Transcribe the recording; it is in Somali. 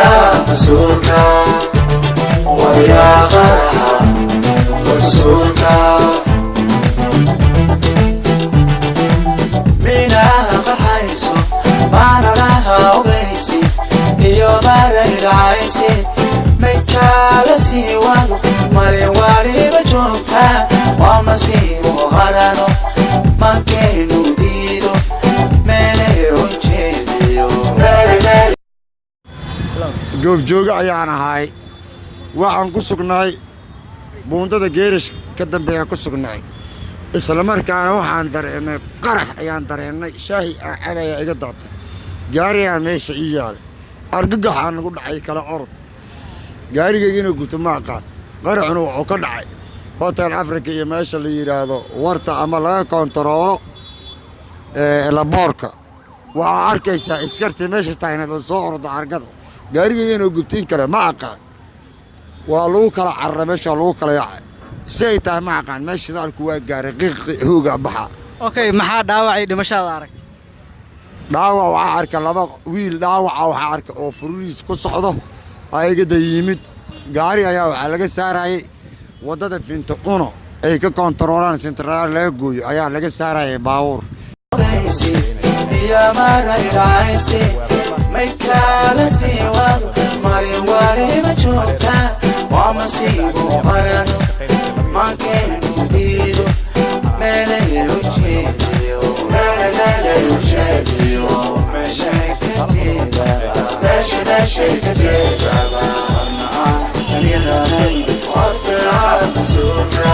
Waryaa mas-uulka, waryaa qaraxa mas-uulka. Minaha qarxayso maanalaha ogaysis iyo maray dhacaysi, maydkaa la sii wado malin waliba joogta, waa masiibo qarano mankeenu diido meelay ujeediyo. Goobjooge ayaan ahay. Waxaan ku sugnaay buundada geerash ka dambeeyaan ku sugnaay. Isla markaana waxaan dareemay qarax ayaan dareennay. Shaahi aan cabaya iga daatay, gaarigaa meesha ii yaalay, argagaxaa nagu dhacay, kala orod. Gaarigayga inuu guto ma aqaan. Qaraxuna wuxuu ka dhacay Hotel Africa iyo meesha la yidhaahdo warta ama laga koontaroolo laboorka. Waxaa arkaysaa iskartii meesha taagneed oo soo orda argada. Gaarigayga inuu gubtiin kale ma aqaan. Waa lagu kala cararay meesha, waa lagu kala yaacay. Si ay tahay ma aqaan. Meesha shidaalku waa gaaray, qiiqi hooga baxa. Okay, maxaa dhaawacay, dhimashaada aragtay? Dhaawac waxaa arka laba wiil. Dhaawaca waxaa arka oo fururihiis ku socdo ayagada yimid. Gaari ayaa waxaa laga saarayay waddada Finta Uno ay ka koontaroolaan, sentaraal laga gooyo ayaa laga saarayay baabuur. Iyo maray dhacaysi, maydkaa la sii wado malin waliba joogta, waa masiibo qarano mankeenu diido meelay ujeediyo, meelay ujeediyo, meeshay ka jeeda, meesha meeshay ka jeedaba. Warnaan mas-uulka.